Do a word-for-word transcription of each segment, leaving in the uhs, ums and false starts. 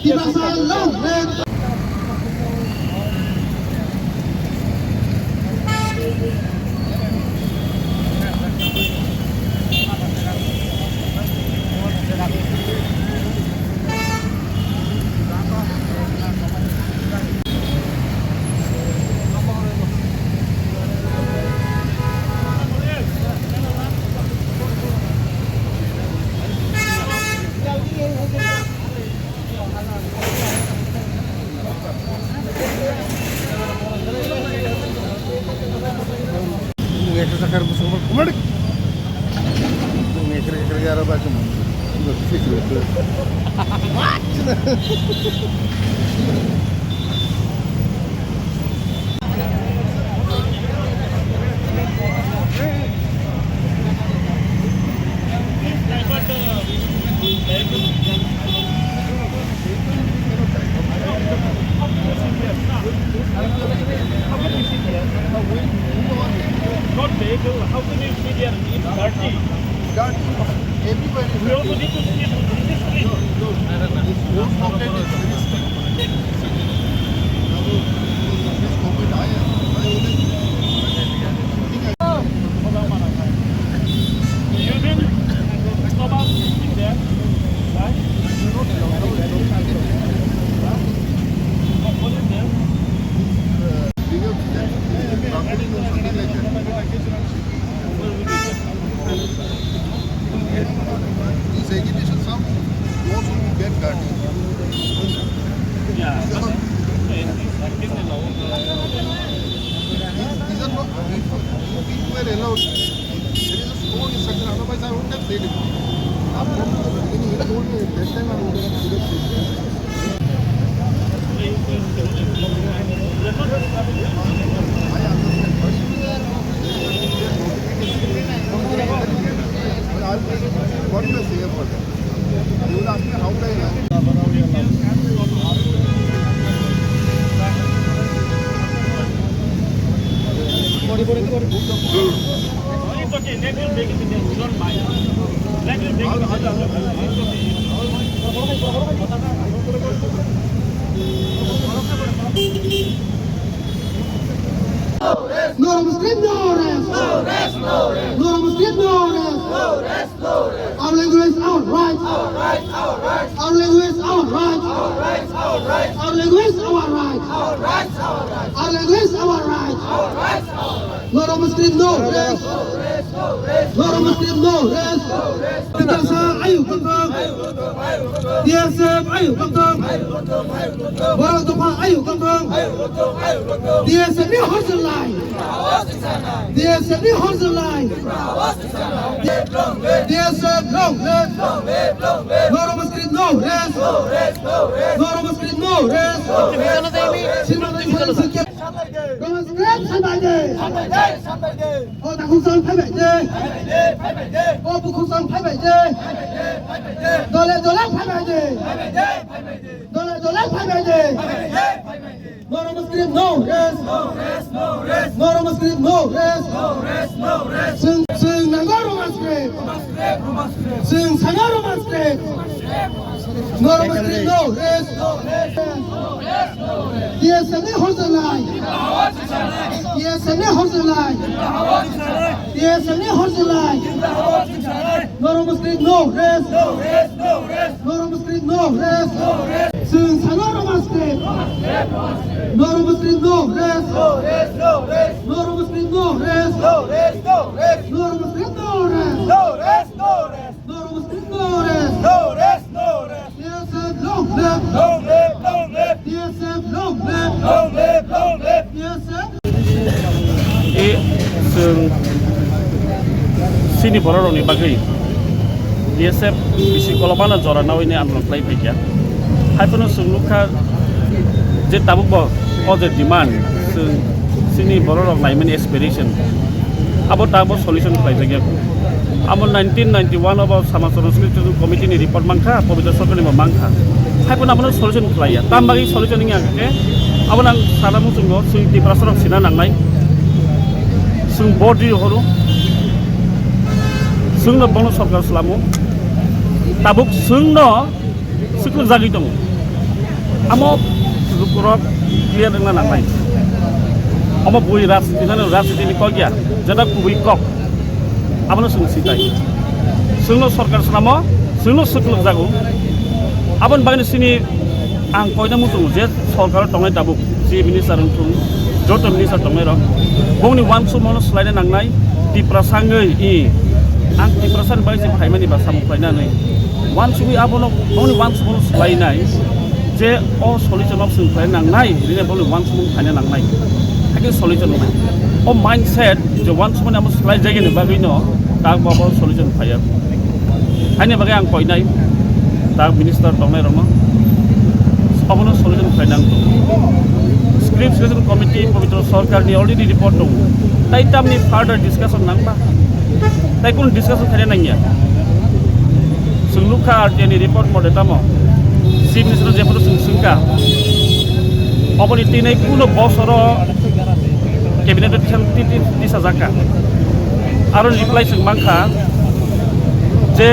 Tiprasa long live! Ekta sakar busuk kumarik. Ekre ekre gara baca. Not vehicle, how can you see there? It's dirty. Dirty everywhere. We also need to see this, this place. No, no. This whole pocket is very strict. This pocket, I, I always think I You didn't stop us in there, right? What is there? This agitation sound also will get dirty. Yeah. These are not, if, if it were allowed, there is a strong instruction, otherwise I wouldn't have said it. After the beginning, he told me that time I would have said it. No Muslim, no rest. No rest, no rest. No Muslim, no rest. No rest, no rest. Our language, our right. Our right, our right. Our language, our right. Our right, our right. Our language, our right. Our right, our right. Our language, our right. Our right, our right. No Muslim, no rest. No Muslim, no rest. Tiprasa, ayuk tongthok. T S F, ayuk tongthok. Borok dopha, ayuk tongthok. T S F ni horjwlai. T S F ni horjwlai. T S F long live. No Muslim, no rest. No Muslim, no rest. Sima Roman script, sambai de. O takhuk sang phaibai de. O bukhuk sang phaibai de. Dole dole phaibai de. Dole dole phaibai de. No Roman script, no rest. No Roman script, no rest. Chwng, chwng nango Roman script. Chwng sano Roman script. No Roman script, no rest. T S F ni horjwlai. T S F ni horjwlai. T S F ni horjwlai. No Roman script, no rest. No Roman script, no rest. Chwng sano Roman script. No Roman script, no rest. No Roman script, no rest. No Roman script, no rest. No rest, no rest. No Roman script, no rest. No rest, no rest. T S F long live. Long live, long live. Long live, long live. T S F. E, chwng chini bororokni bagwi T S F bisi kolokmano jora nawi ni andolon khlai phaikha. Haiphano chwng nukha je tabukbo o je demand, chwng chini bororok naimani aspiration, abo tabuk solution khlaijakya. Amo nineteen ninety-one obo Samachar Sanskrit Committee ni report mankha, Pabitra Sarkar ni bo mankha. Haiphano abono solution khlaiya. Tam bagwi solution wngya khe, abo nang sana muchungo, chwng Tiprasarok sina nangnai. Chwng body horo. Chwngno bono sarkar swlamo. Tabuk chwngno, Kwrwk jagwi tongo. Amo lukurok clear wngna nangnai. Omo bui rajniti nani rajnitini kok ya, jeta kubui kok. Abono chwng sitai. Chwngno sorkar swnamo, chwngno swkwlwk jago. Aboni bagwino chini ang koina muchungo je sorkaro tongnai tabuk, chief minister wng thung, joto minister tongnai rok. Bongni uansukmano swlaina nangnai, Tiprasa wngwi i. Ang Tiprasani bagwi se phaimani ba samung khlaina hinwi. Uansugwi abono, bongni uansukmano swlainai. Je o solution option khlai nangnai, rine bole uansukmung khaina nangnai. Hakhe solution wngnai. O mindset je uansukmani amo swlai jagini bagwino tak bo abo solution phaiya. Haini bagwi ang koinai tak minister tongnai rokno obono solution khlai nang. Script selection committee Pabitra Sarkarni already report tongo. Tai tamni further discussion nangba? Tai kunu discussion khaina nangya. Chwng nukha R T I ni report mote tamo. Chief Minister jephuru chwng swngkha. Oboni tini kuno bosoro cabinet o tisa, ti-, ti-, tisajakka. Aro reply chwng mankha je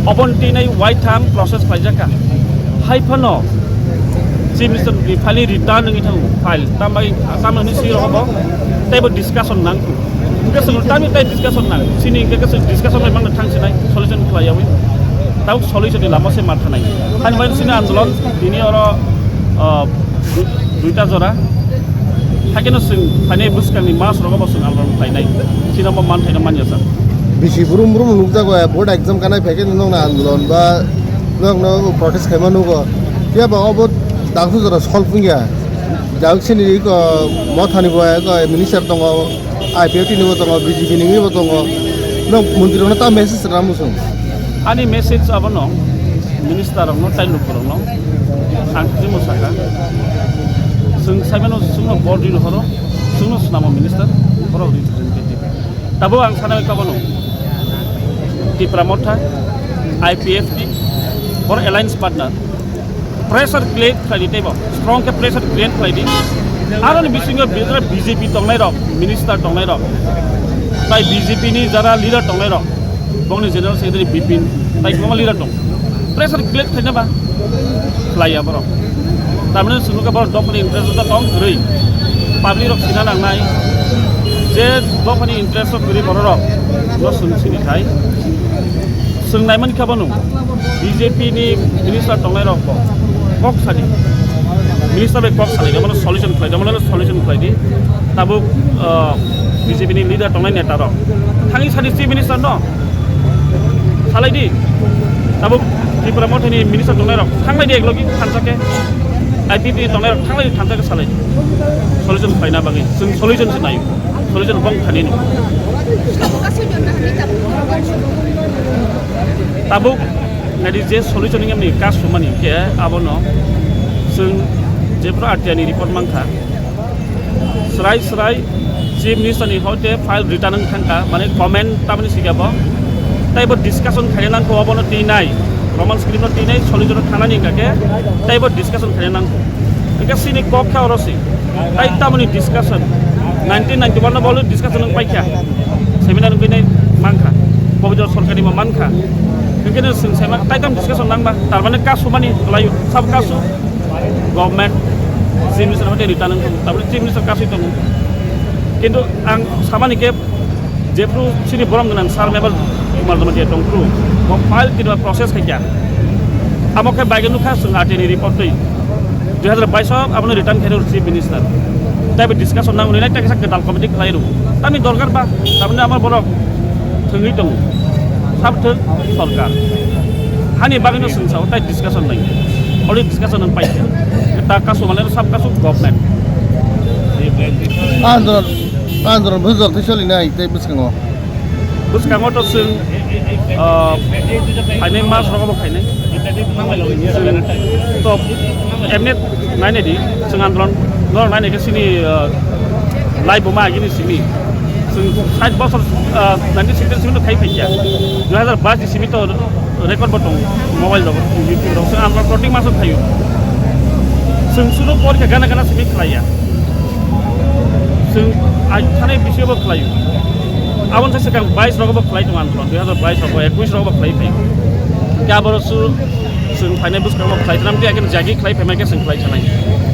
oboni tini waitham process khlaijakka. Hai phano Chief Minister ni file return wngwi thango file. Tambai, tamoni swi rohobo teibo discussion nangkhu. Hingke chwng tamni tai discussion nang. Chini hingke kaisa discussion bai mangno thang sinai, solution khlai yawi. Tabuk solution ni lama se ma thanai. Hani bai chini andolon tini oro, ah, du-, duita jora. Hakeno chwng phainai bwskangni mas rogo bo chwng andolon khlainai. Chini bo man thaino manya sa. Bisi brum brum nukjago, board exam kanai phaikhe nokno andolon ba nokno protest khaima nugo. Phiya ba obo dangsu jora solve wngya. Jawk sini ko mothani bo ko minister tongo. I P F T ni bo tongo, B J P ni bo tongo. Nok montri rokno ta message rwna muchung. Ani message abono minister rokno, tai lukurokno ang timo saka. Chwng saimano chwngno bor ri horo, chwngno swnamo minister, borok representative. Tabo ang sanai kabono Tipra Motha, I P F T, bor alliance partner. Pressure create khlai di teibo, strong khe pressure create khlai di. Aroni bisingo bijra B J P tongnai rok, minister tongnai rok, tai B J P ni jara leader tongnai rok, bongni general secretary Bipin, tai kwbangma leader tong. Pressure create khlaina ba khlaiya borok. Tamni sunu khe borok dophani interest ta tong kwrwi. Public rok sina nangnai je dophani interest rok kwrwi borok rok no sung sini khai. Chwng naimani khe bono B J P ni minister tongnai rok bo kok sadi. Minister bai kok sadi, bono solution khlai, bono solution khlai di. Tabuk, ah, B J P ni leader tongnai neta rok. Thangwi sadi chief minister no salai di. Tabuk Tipra Motha ni minister tongnai rok thanglai di eklogi thansa khe. I P P ni tongnai rok thanglai di thansa khe salai di. Solution khlai na bagwi. Chwng solution se nayo. Solution bong thani no. Tabuk nadi je solution ni amni kasu mani ke abono chwng je pro R T I ni report mankha. Srai srai chief minister ni hoite file return wng thangkha, mane comment tamni sikabo. Taibo discussion khaina nangkho abono tinai. Roman script no tinai solution thanani hingkha khe taibo discussion khaina nangkho. Hingke sini kok kha oro si. Tai tamoni discussion. Nineteen ninety-one no bolo discussion wng paikha. Seminar wngwi nai mankha. Pabitra Sarkarni bo mankha. Hingke no chwng sai ma tai tam discussion nangba. Tar mane kasu mani khlaio. Sab kasu. Government. Chief minister hoite return wng tongo. Tabole chief minister kasu tongo. Kintu ang samani khe Jephru chini borom gwnang sir member Kumar Jamatia tongphru, bo file tinba process khaikha. Amo khe bai nukha chwng R T I ni report twi. Dui hazar bais o abono return khairw chief minister. Taibo discussion nang unai tei kaisa kwtal committee khlai rw. Tamni dorkar ba, tamni amar borok thwngwi tongo. Sab thwng sorkar. Hani bagwino chwng sao tai discussion nang. Already discussion nang paikha. Ta kasu mane sab kasu government. Andor, andor bujor twi solinai tei bwskango. Bwskango to chwng, ah, phainai mas rogo bo khainai. Chwng to emne nainai di, chwng andolon no nainai khe chini, ah, lai buma agini simi. Chwng sait bosor, ah, nineteen sixty simi to khai phaikya. Dui hazar bais ni simi to record bo tong mobile rok, YouTube rok. Chwng andolon proting maso khaio. Chwng suno porikha gana gana simi khlaiya. Chwng ai thanai bisio bo khlaio. Aboni se swkang bais rogo bo khlai tongo andolon, dui hazar bais rogo, ekwis rogo bo khlai phai. Khe aboro su, Chwng phainai bwskango khlai thanam khe, akhe jagi khlai phaimai khe chwng khlai thanai.